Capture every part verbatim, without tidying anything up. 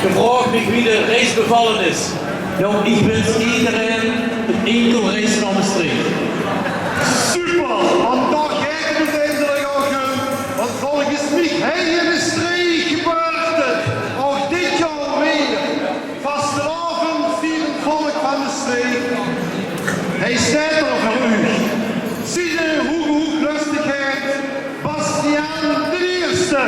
Gevraog mich wie de reis bevalle is. Jóng, ich wins ederein ein inkelreis nao Mestreech. Super, want dao geit 't oeteindelik ouch um. Want volges mich hei in Mestreech gebeurt 't ouch dit jaor weer. Vastelaovend vierend volk van Mestreech. Hei steit 'r veur uch. Ziene hoeglöstegheid, Bastiaan d'n Ierste.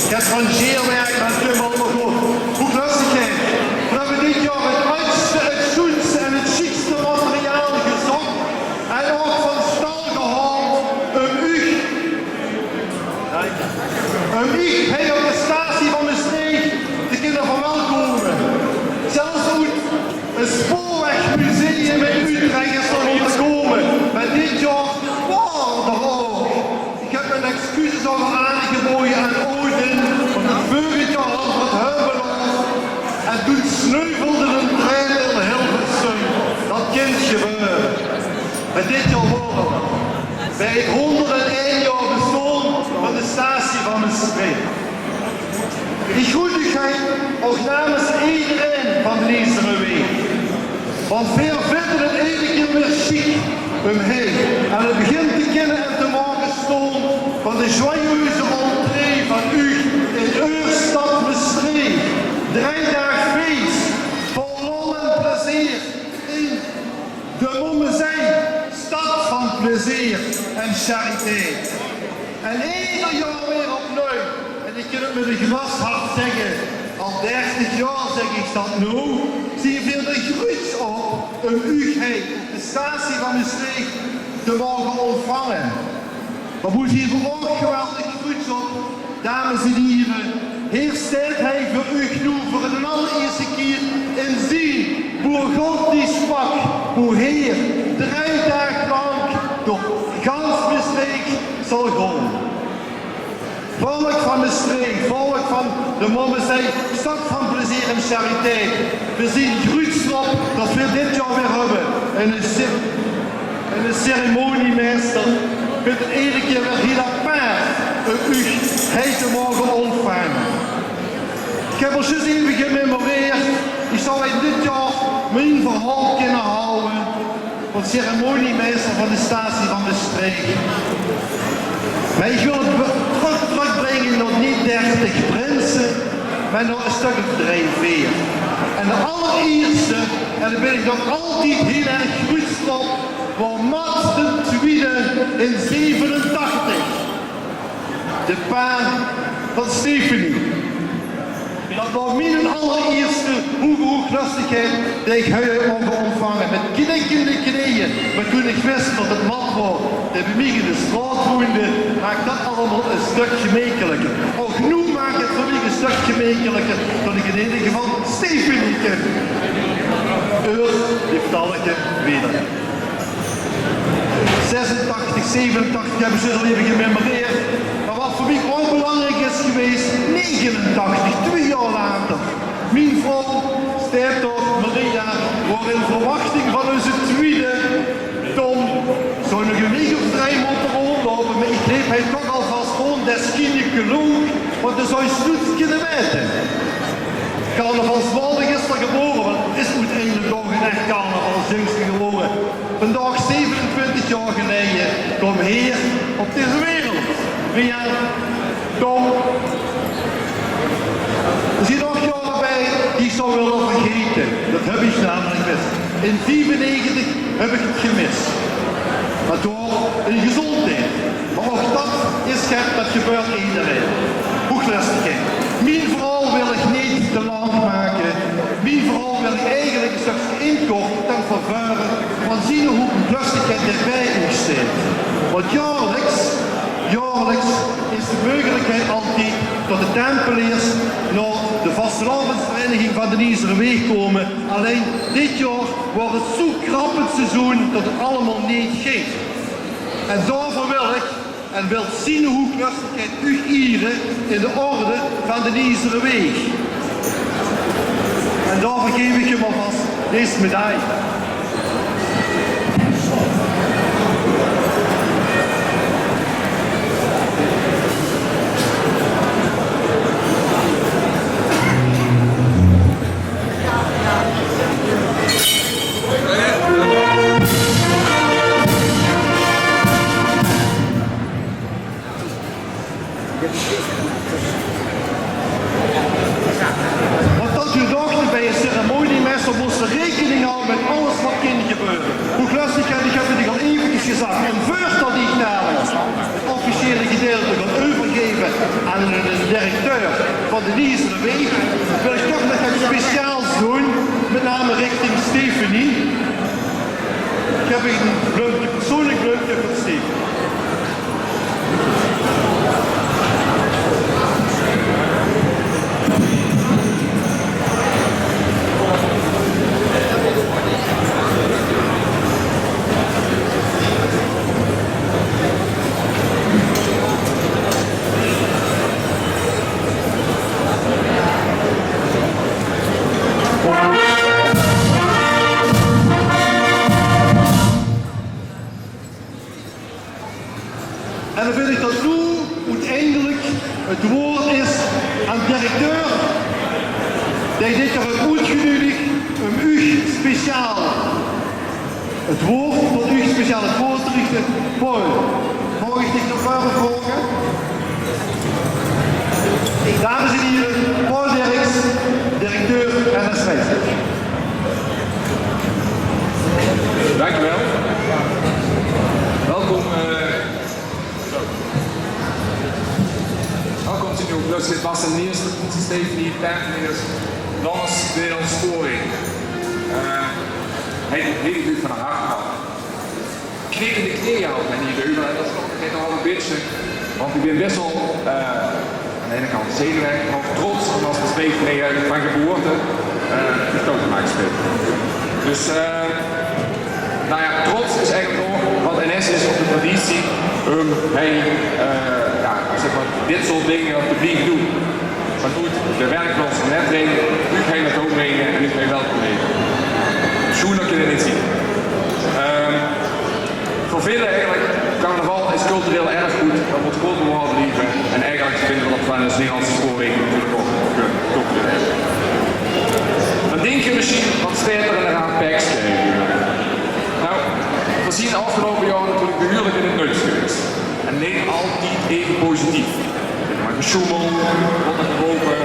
Ich höb van Gilles werk van Tim Almagor. Hoeglöstegheid. Veer höbbe dit jaor 't oudste, 't sjoenste en 't sjiekste materiaal gezóch. En ouch van stal gehaold um uch, um uch hei op de stasie van Mestreech te kinne verwelkome. Zelfs oet 't spoorwegmuseum in Utrecht is d'r mótte kómme. Mer dit jaor waor d'r ouch. Ich höb mien excuses al aangeboje aan Odin, want veurig jaor hadde v'r 't häöm belaof. En toen sneuvelde d'n trein in Hilversum. Dat kin gebeure. Mer dit jaor waore v'r bij 't hónderdein jaor bestaon van de stasie van Mestreech. Ich groet uch hei ouch namens ederein van Leesereweeg. Want veer vinje 't eder kier weer sjiek um hei aan 't begin te kinne en te moge staon van de joyeuze entree van uch in eur stad Mestreech. Drei daag fees, vol lol en plezeer in de Mommezij, stad van plezeer en chariteit. En eder jaor weer opnuuj, en ich kin 't mit e gerös hart zègke, al dertig jaor zèk ich dat noe, zeen veer d'r gruuts op um uch hei op de stasie van Mestreech te moge óntvange. Mer boe heer ouch geweldig gruuts op, dames en hiere. Heer steit hei veur uuch noe veur de allerierste kier in zien boergondisch pak, boe heer drei daag lank door gans Mestreech zal gaon. Volk van Mestreech, volk van de Mommezij, stad van plezeer en chariteit. Veer zien gruuts drop tot veer dit jaor weer höbbe 'ne ce-, 'ne ceremoniemeister. Vin 't 'n ere kier weer hiel apaart um uuch hei te moge oontvange. Iech höb al zjus eve gememoreerd, iech zouw eigelek dit jaor mien verhaol kinne hawwe van ceremoniemeister van de statie van Mestreech. Mer iech wèl 't be-, trök, trökbringe nao neet dertig prinse, mer nao e stök of drei, veer. En de allerierste, en dao bin iech nog altied hiel erg gruuts op, waor Mat d'n Twiede in zevenentachtig. De pa van Stephanie. Dat waor mien allerierste hoeëge hoeëglöstegheid die iech hei höb moge oontvange. Mèt knikkende kneje. Mer toen iech wis tot 't Mat waor, dee bij miech in de straot woende, maak dat allemaol e stök gemekeleker. Ouch noe maak 't veur miech e stök gemekeleker tot iech in eder geval Stephanie kin. Eur, die vertèl iech weder. Zesentachtig, zevenentachtig höb iech zjus al eve gememoreerd. Mer wat veur miech ouch belangriek is gewees, negenentachtig, twie jaor later. Mien vrouw steit dao, Maria, waor in verwachting van eus twiede. Tom zouw nog 'n week of drei mote roondloupe, mer iech leep hei toch alvas roond es gynaecoloog, want dee zouw 't noets kinne weite. Carnavalsmaondag is 'r gebore, want 't is oeteindelek toch 'n ech carnavalsjungske gewore. Vendaog zevenentwintig jaor geleie kaom heer op dees wereld. Via Tom. D'r zien nog jaore bij die iech zouw wèlle vergete. Dat höb iech namelek mis. In viefennegentig höb iech 't gemis. Mer toen in gezondheid. Mer ouch dat is get, dat gebäört ederein. Hoeëglöstegheid. Mien verhaol wèl iech neet te laank make. Mien verhaol wèl iech eigelek e stökske inkort ten faveur van zien hoeëglöstegheid dee bij uuch steit. Want jaorleks, jaorleks is de meugelekheid altied tot de Tempeleers nao de vastelaovesvereiniging van d'n Iezere Weeg kome. Allein dit jaor waor 't zoe krap 't seizoen tot 't allemaol neet góng. En daoveur wèl iech en wèlt zien hoeëglöstegheid uuch iere in de orde van d'n Iezere Weeg. En daoveur geef iech häöm alvas dees medaille. Want dat geer docht, bij 'ne ceremoniemeister mós rekening hawwe mèt alles wat kin gebäöre. Hoeëglöstegheid, iech höb 't al eve gezag, en veurtot iech nao 't officiële gedeilte gaon euvergeve aan d'n directeur van d'n Iezere Weeg, wèl iech toch nog get speciaals doen, mèt name richting Stephanie. Iech höb e bleumke, persoonlek bleumke veur Stephanie. En dan wèl iech tot noe oeteindelek 't woord is aan d'n directeur, dee diech höb oetgeneudig um uuch speciaal 't woord, tot uuch speciaal 't woord te richte. Paul, maag iech diech nao veure vraoge? Dames en hiere, Paul Dirks, directeur N S Meijs. Dankjewel. Welkom, eh, welkom, senior. Plus, dit was de eerste Stephanie Tempeleers, namens de ontsporing. Eh, hij, hij doet van harte. Knikkende knieën houdt men hier over. En dat is ook nog Al e bietje, want ich bin bès waal, eh, aan de eine kant zenuwechtig, mer ouch trots, ómdat ich Mestreechteneet van geboorte, eh, de touwtemaak speel. Dus, eh, nou ja, trots is eigelik ouch waat N S is op de traditie, um, hey, eh, ja, zeg mer, dit soort dinger te blieve doon. Mer good, de werkplaats van Nettering, uch hei nao touw bringe en uch hei welkom heite. Sjoener kin 't neet zeen. Ehm, veur vele eigelik, carnaval is cultureel erfgood, det mót good bewaard blieve. En eigelik vinge v'r det v'r in de Nederlandse spoorwege natuurlik ouch good, good gedaan. Dan dink geer mesjien, waat steit d'r in de raad pekske? Nou, v'r zeen aafgeloupe jaor natuurlik behuurlik in 't nuuts gewaes. En neet altied eve positief. Mer gesjoemeld, woort d'r gerope,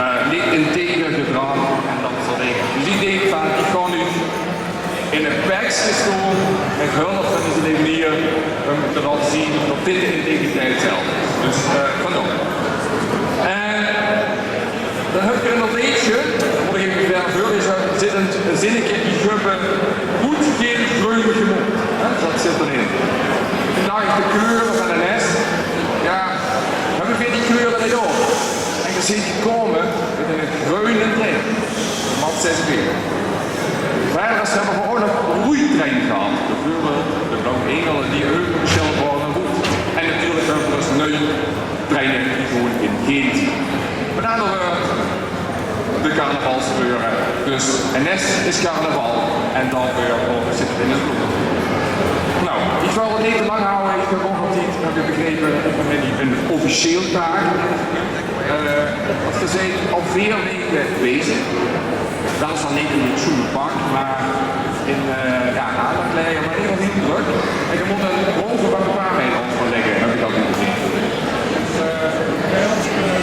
eh, neet integer gedrage en det soort dinger. Dus ich dink van, ich gaon noe in e pekske staon mit hulp van dees levenier, um te laote zeen det dit de integriteit zelf is. Dus, eh, vandaar. En dan höb ich 'n leedje, mót ich eve verder veurleze, zit 'n zinneke, ich höb good gein greun gemood. Hè, det zit d'rin. Vandaag is de kleure van N S. Ja, höbbe veer die kleure neet op. En geer zeet gekómme mit 'ne greune trein. Mat zes been. Wiejer höbbe veer ouch nog roeie treine gehad. Bieveurbeeld de Blauw Engele die euver de Schelp waore. En natuurlik höbbe veer dus nuuj treine die gewoen in Gent zeen. Mer dan nog, eh, de carnavalsfleure. Dus N S is carnaval en dan weer ouch zit 't in 't blood. Nou, ich wil 't neet te lang hawwe. Ich höb ouch altied, höb ich begrepe, ein officieel taak. Eh, es geer zeet al veer waeke bezig, det is dan neet in 't sjoene pak, mer in, eh, ja, aander kleier, mer in eder geval hiel drök. En geer mót ein rol van e paar maol oet gaon lègke, höb ich al gezeen. Eh,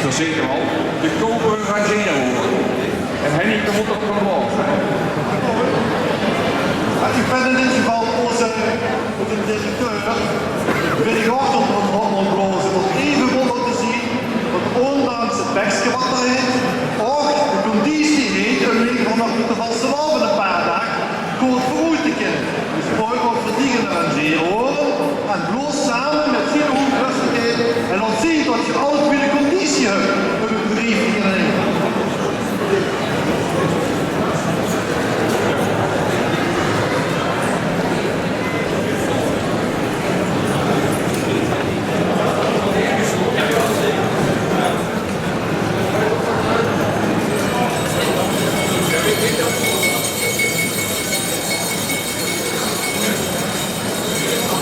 det zeker waal. De koper rangeerhoer. En Henny, geer mót d'r op gaon blaoze. Ich bön in dit geval ózze, ózze directeur. Bin ich ouch op 't blaoze. Waat eve good te zeen, det óndanks 't pekske waat d'r hèt, ouch de conditie haet um in eder geval nog mit de vastelaovend e paar daag good veuroet te kinne. Dus ouch waat veur die rangeerhoere. En blaos same mit zien hoegröstigheid en laot zeen det geer al gooj conditie höb um 't bedrief te kinne leie.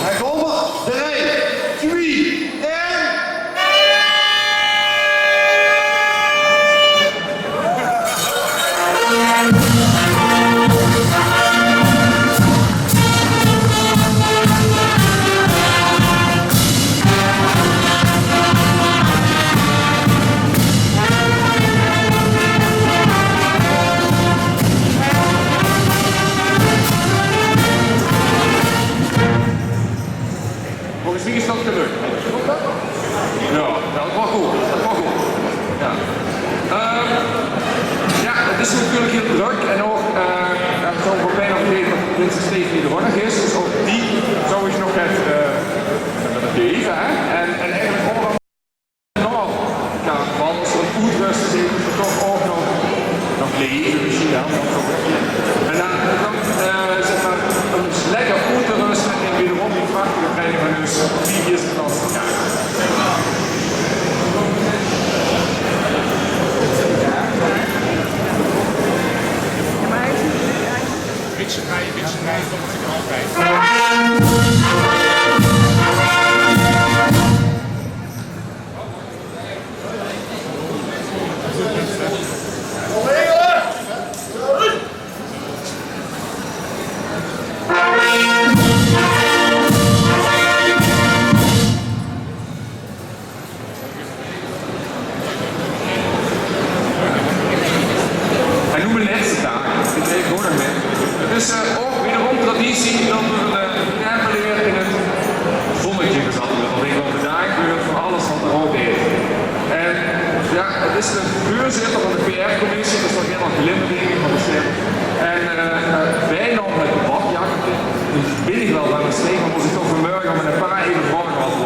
Dao kómme v'r. Drei, twie, ein. Volges mich is det gelök. Klop det? Ja, ja, det waor good. Det waor good. Ja. Ehm, ja, 't is natuurlik hiel drök en ouch, eh, ja, 't zou waal fijn zeen es Prinses Stefanie d'r ouch nog is. Dus ouch die zou ich nog effe, eh, effe eve, hè. En, en eigelik ouch dan nog, ja, waal es d'r ein oetrösting zit, is d'r toch ouch nog, nog laeve mesjien, hè, det soort dinger. En dan, dan, eh, zeg mer, óm ós lekker oet te röste en wederom die prachtige trein van ós die ierste klas. Ja. Bietje drejje, bietje drejje, dan mót ich altied. En noe mien lètste taak. Ich drijf gewoon nog mit. 't Is, eh, ouch wederom traditie det v'r, eh, de tempeleer in 't zonnetje gezat weurt. Det ich waal bedank weur veur alles waat d'r ouch deeg. En ja, 't is de veurzitter van de P R-commissie, dus det geit waal glimme, dink ich, van de stem. En, eh, eh, veer naome 't badjakkeke. Dus bin ich waal van de steek, mer mós ich toch vanmorge mit e paar eve vraoge waat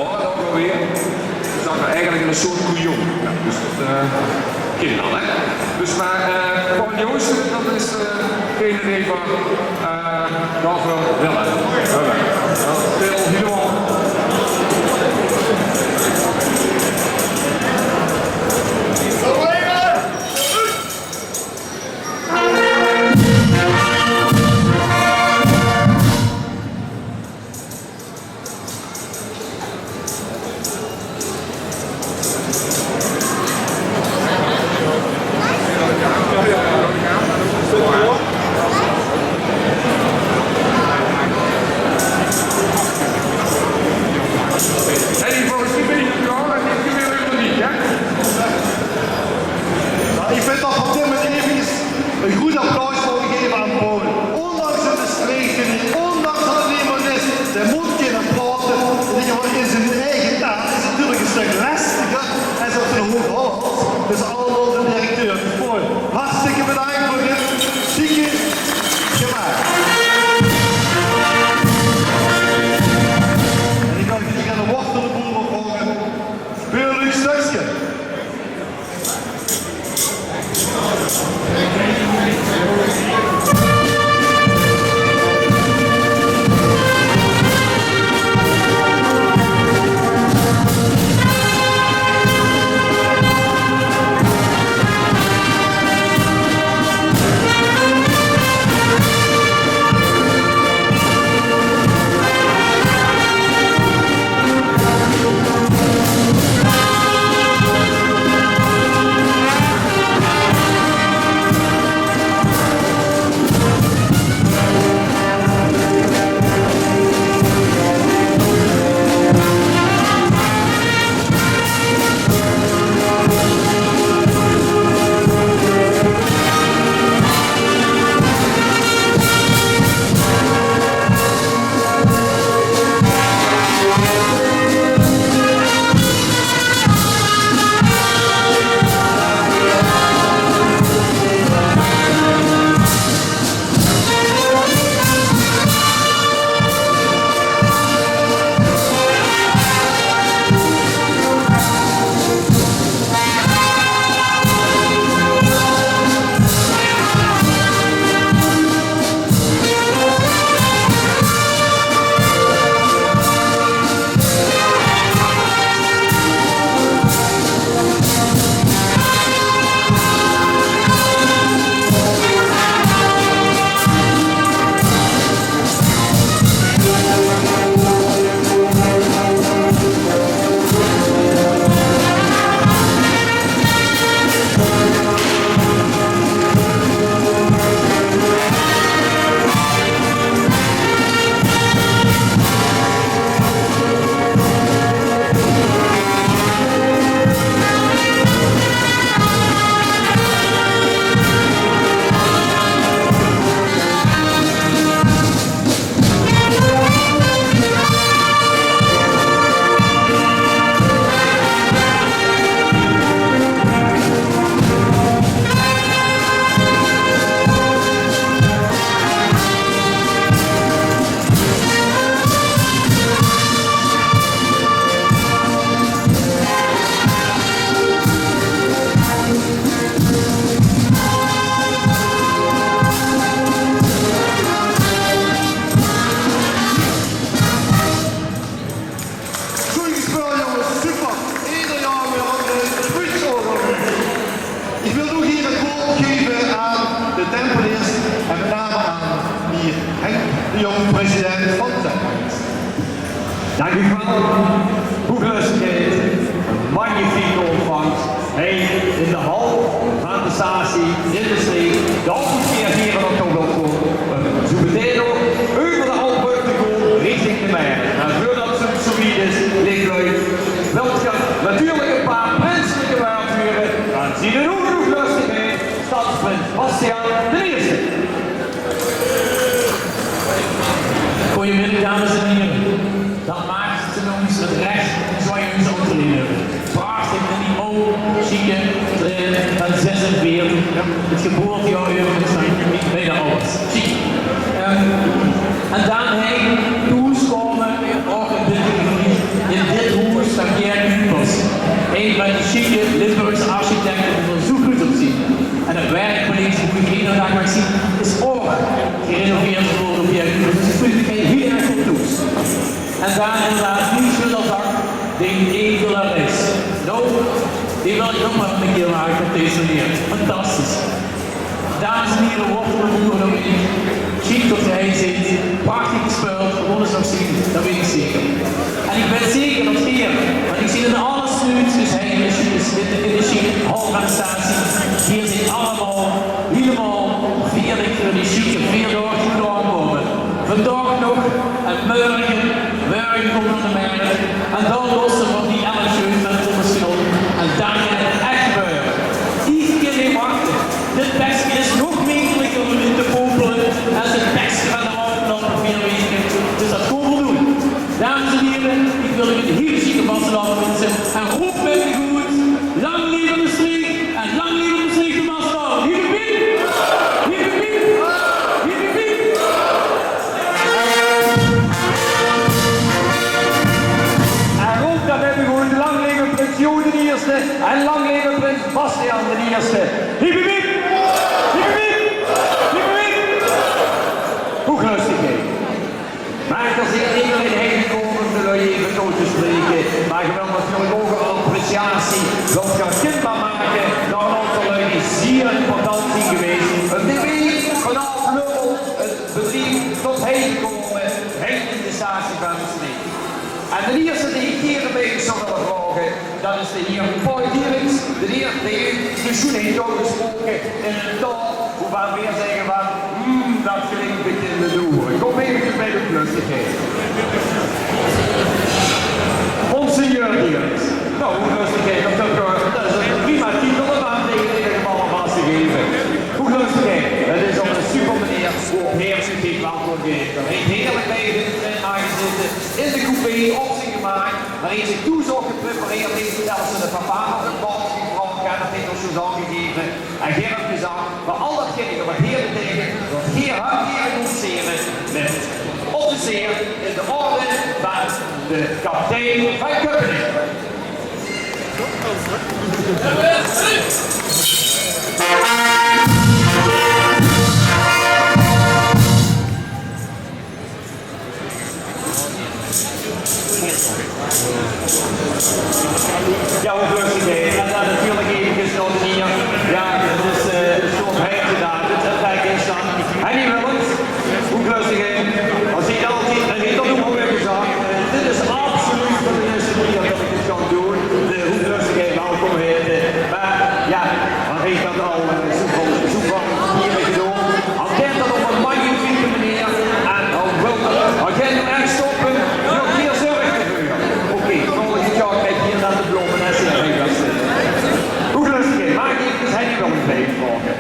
Zoe'n koejong. Jao, dus dat, eh, kin dan, hè. Dus, mer, eh, Paul Joosten, dat is, eh, degene dae v'r, eh, daoveur wille. Wille. Dat speelt hielemaol. Hey, volges mich bin ich klaor en ich wil helemaol neet, hè? Noe, ich vinj toch op dit moment efkes ein groet applaus moge gaeve aan Paul. Óndanks de slechte, óndanks det 't neet mier is, dae mót kinne praote. In eder geval in zien eige taal is 't natuurlik ein stök lestiger es op zien Hoog-Hollands. Dus allemaol de directeur. Dus Paul, hartstikke bedank veur dit sjieke gemaak. En ich wil, ich wil de Wortelboere vraoge: speul uch stökske. Good gespeuld, jónges. Super. Eder jaor weer ein, eh, switch over. Ich wil noe hie 't waord gaeve aan de Tempeleers en mit name aan meneer Henk de Jong, president van de Tempeleers. Dank uch waal. Hoeglöstigheid, ein magnifieke ontvangs. Hie in de hal van de stasie in de Steek, de Alpenkeer hie op de welkom. Zoe metein ouch euver de Alpbrögk te gaon richting de Merret. En veurdat 't zoe wied is, leef luuj, wilt geer natuurlik ein paar prinselike wäörd hure van zien hoeglöstigheid, stadsprins Bastiaan d'n Ierste. Goeiemiddag, dames en heren. Dat maak tenminste 't rech, zoe is 't ouch te leve. Prachtig, en die ouch sjieke trein van zesenveertig. 't Geboortejaor euver is dan neet bie de awwers. Sjiek. Ehm, en dan hie thoes kómme, ouch in dit gebied, in dit hoes, van Geer Kuipers. Ein Die sjieke Limburgse architecte die d'r zoe good oetzeen. En 't werkplaats boe ich eder daag maag zien, is ouch gerenoveerd gewore op Heerhugowaard. Dus ich veul mich hie hiel erg good thoes. En daan inderdaad, wie ich al zag, d'n Edelreis. Noe, die wèl ich nog mer 'ne kier make op dees meneer. Fantastisch. Dames en hiere, Wortelboer, dao bin ich. Sjiek tot geer hei zeet. Prachtig gespeuld, veer goon us nog zien, dat weit ich zeker. En ich bin zeker tot geer, want ich zeen in alle snuutskes hei in de sjieke, in de, in de sjieke hal vaan de statie, geer zeet allemaol hielemaol veerdig veur die sjieke veer daog die dao aankoume. Vandaog nog en mörge, mörge koume v'r de merret. En daan losse v'r die elf sjeuf vaan ózze sjoon. En daan geit 't ech gebäöre. Ich kin neet wachte. Dit pekske is nog mekeleker um in te popele es 't pekske vaan de aofgeloupe veer weke. Dus dat goon v'r doen. Dames en hiere, ich wèl uuch 'ne hiele sjieke vastelaovend winse. En roep mèt miech good: Laank leve de streek en laank leve de streek de vastelaovend. Hiep, hiep, hiep. Hiep, hiep, hiep. Hiep, hiep, hiep. En roep daan mèt miech good: laank leve prins Jo d'n Ierste en laank leve prins Bastiaan d'n Ierste. Hiep, hiep, hiep. Hiep, hiep, hiep. Hiep, hiep, hiep. Hoeglöstigheid. Meh geer zeet neet allein hei gekoume um de lui eve touw te spreke, meh geer wèlt natuurlek ouch 'n appreciatie veur 't kinbaar make nao 'n aontal lui die zier important zien gewees. Umtot die vaanaof Lummel, 't bedrief, tot hei gekoume, hei in de statie vaan Mestreech. En d'n ierste dee ich hei bij uch zouw wèlle vraoge, dat is de heer Paul Dierks, d'n heer dee de sjoenheid haet gesproke in 'n taol woevaan veer zègke vaan, hmm, dat klink bekinde oere. Kom eve bij de hoeglöstigheid. Monseigneur Dierks. Noe, hoeglöstigheid, dat, dat, dat is 'ne prima titel um aon de heer in eder geval vas te geve. Hoeglöstigheid, 't is al 'ne super meneer, woe op heer ziech welkom geet. Heer heet heerlek bij de trein aangezete, in de coupé, op zien gemaak. Meh heer heet ziech toe zoe geprepareerd, heer heet zelfs ziene papa nog e kaart gevraog, en dat heet 'r zoe aongegeve. En geer höb gezag, veur al dat geinege wat heer beteikent, tot geer häöm hei kunt sere mèt officier in de orde vaan de kaptein vaan Köpenick. Jao, hoeglöstigheid. En daan natuurlek eve nao de heer. Jao, 't is, eh, 'n soort heitje dao. 't Is, eh, Henny Willems. Hoeglöstigheid. Heer heet altied, heer heet dat ouch al gezag. Eh, dit is absoluut veur de ierste kier tot ich 't gaon doen. De hoeglöstigheid welkom heite. Meh jao, heer heet dat al, eh, zoeväöl, zoeväöl kiere gedoon. Heer kint dat op 'n magnifieke meneer. En heer wèlt, heer geit noe ech stoppe. Jao, geer zörg deveur. Oké, volgend jaor krieg geer daan de blomme en zeer gein gaste. Hoeglöstigheid, maag ich eve Henny Willems bij uch vraoge?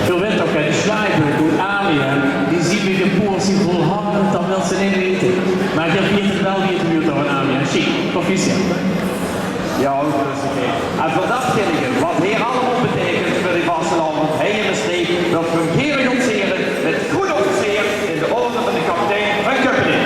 Geer wèt toch, hè, die sjlaagbeuk oet Ameer, die zien bij de poort zien volhange, dat wèlt geer neet weite. Meh geer wèlt 't wel weite, wie 't dao in Ameer is. Sjiek, proficiat. Jao, hoeglöstigheid. En veur dat geinege wat heer allemaol beteikent veur de vastelaovend hei in Mestreech, wèlt geer 'm hei gaon sere mèt groen officier in de orde vaan de kaptein vaan Köpenick.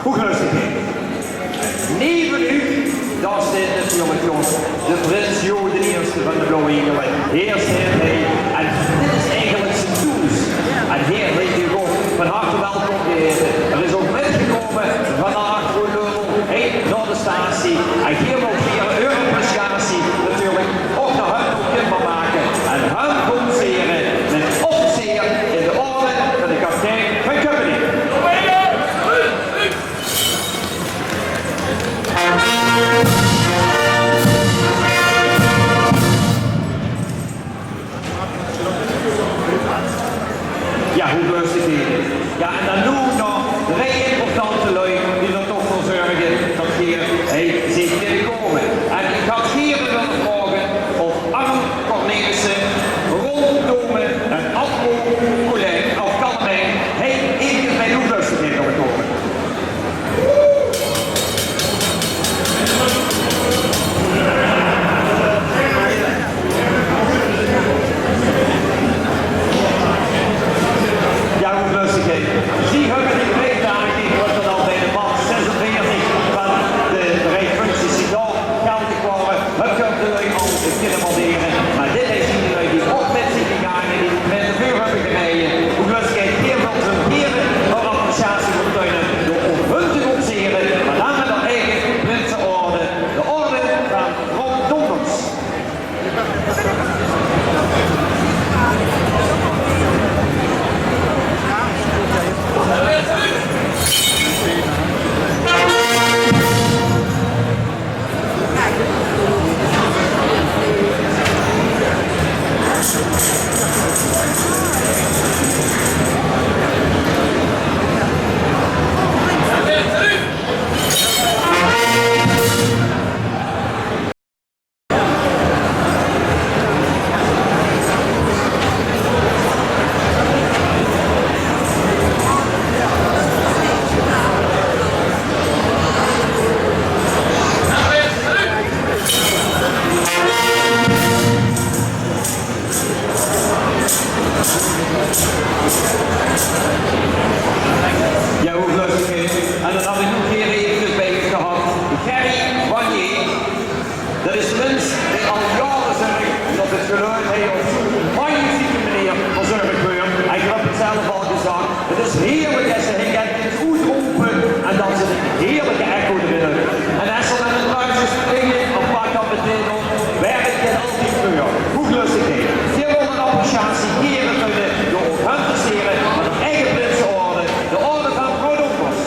Hoeglöstigheid. Neve uch, dao steit natuurlek nog de prins Jo d'n Ierste vaan de Blauw Egele. Heer steit hei. En dit is eigelek zien thoes. En heer heet uuch ouch vaan harte welkom geheite. Heer is ouch mètgekoume vaanaof Lummel hei nao de statie. En geer moog hei eur appreciatie natuurlek ouch nao häöm toe kinbaar make. En häöm gaon sere mèt officier in de orde vaan de kaptein vaan Köpenick. Jao, hoeglöstigheid. Jao, en daan noe nog drei importante lui die d'r toch veur zörge tot geer hei zeet binnekomme. Gerry Wanier, det is de mins dae al jaore zörg det 't geluid hie op zoe'n magnifieke meneer verzörg weurt. En ich höb 't zelf al gezag, 't is heerlik es se hie kins oetrope en det se 'n heerlike echo d'rin höbs. En es se dan 'n druipke springe of pak det metein op, wirk 't altied veur. Hoeglöstigheid, geer mót 'n appreciatie geve veur de, door uch aan te sere, van de eige prinseorde, de orde van Rodombos.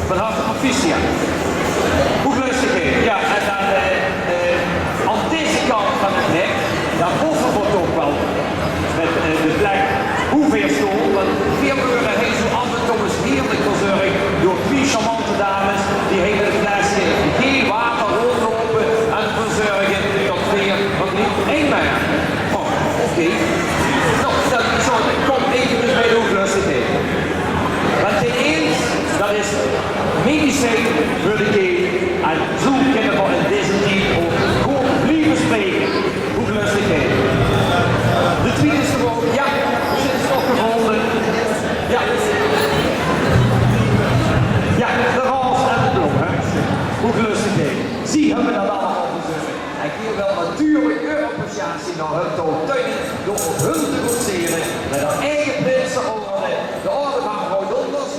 Van harte proficiat. Hoeglöstigheid. Jao, en dan, eh, eh, aan deze kant van 't hek, dao bove waor toch waal mit, eh, de plek hoeveer stool, want veer weure hie zoe aaf en toe ins heerlik verzörg door twieë charmante dames die hie mit e flesje geel water róndjloupe en verzörge det veer van die ein merk. Oh, oké. Noe, dan, zo, dan kóm ich dus bie de hoeglöstigheid. Want ten ieëste, det is medicijn veur de keel. En zoe kinne veer in deze tied ouch good blieve spreke. Hoeglöstigheid. De twiede is d'r ouch. Jao, ze is ouch gevónje. Jao. Jao, de roos en de blóm, hè. Hoeglöstigheid. Zie höbbe det allemaol verzörg. En geer wilt natuurlik eur appreciatie nao hun toe toene door op hun te boetsere mit häör eige prinseorde, de orde van Rodombos,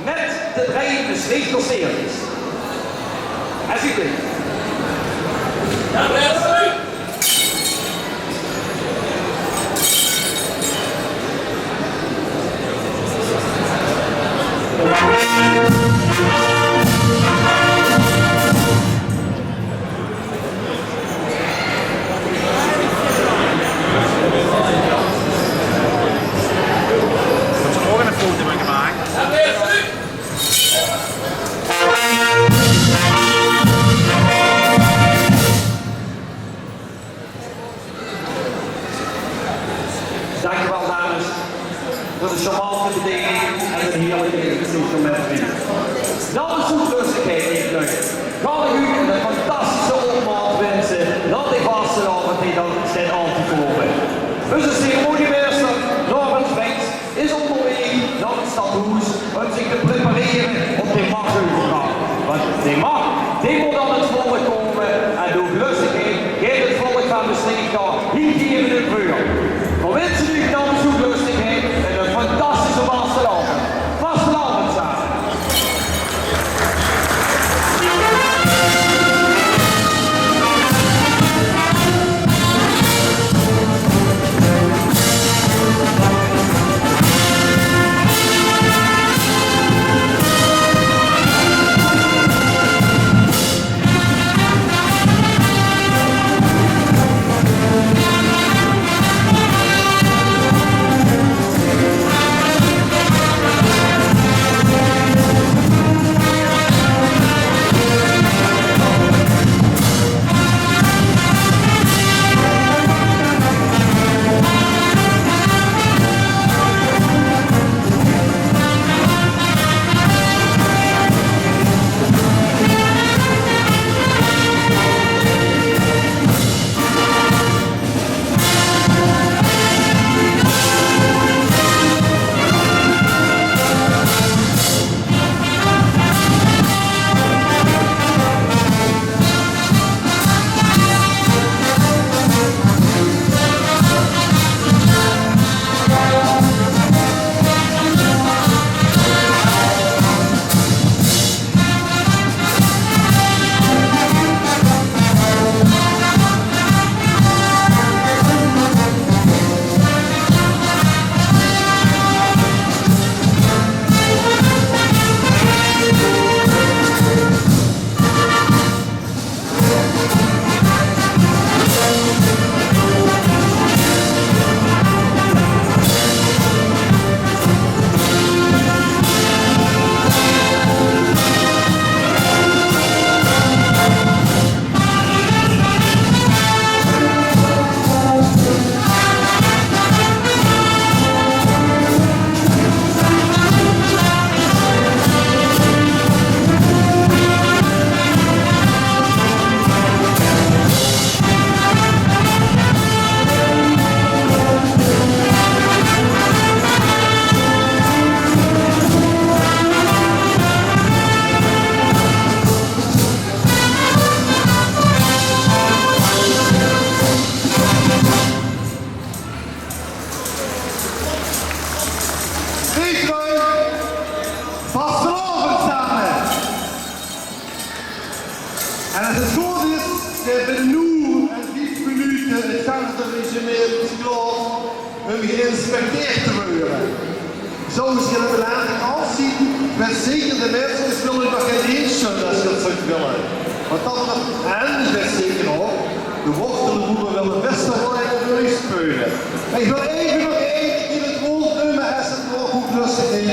mit de drei Mestreechter seertjes. Alsjeblieft. Ouch 'n foto van gemaak. Dankjewel, dames, veur de charmante bediening en de heerlijke expositie met u. Namens de hoeglöstigheid, kan ich uch 'ne fantastische aovend winse. Laot die vastelaovend neet al zeen aan te kómme. Ózze ceremoniemeister, Laurens Vijns, is óngerwaeg nao 't stadhoes óm zich te preparere op de machseuvergank. Want de mach, die mót aan 't volk kómme en de hoeglöstigheid geit 't volk van Mestreech hie geve in veur. Veer winse uch dan, de hoeglöstigheid, 'ne fantastische vastelaovend. Vastelaovend same. Geïnspecteerd te weure. Zoe is 't later afzien, wet zeker de minse wille nog gein eens zölle es ze dat zouwe wille. Want dat nog, en wet zeker ouch, de wortele boere wille bès waal in de neus speule. Mer ich wil effe nog eine kier 't woord neume es 't nog good lustig is.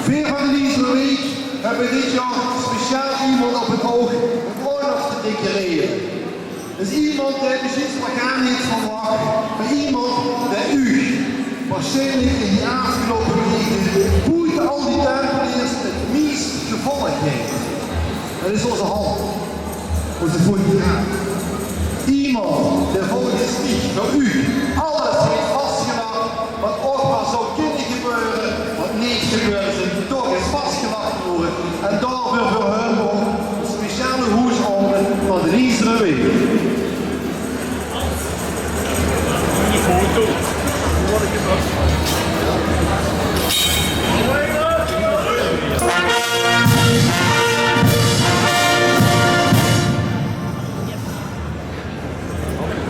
Veer van de Liezerweek höbbe dit jaor speciaal iemes op 't oug óm ouch nog te decorere. Dus iemes dae mesjiens nog gaar neet verwach, mer iemes dae uuch waarsjienlik in die aafgeloupe weke boete al die Tempeleers 't meiste gevolg haet. Dat is ózze Hans, ózze fotograaf. Iemes dae volges mich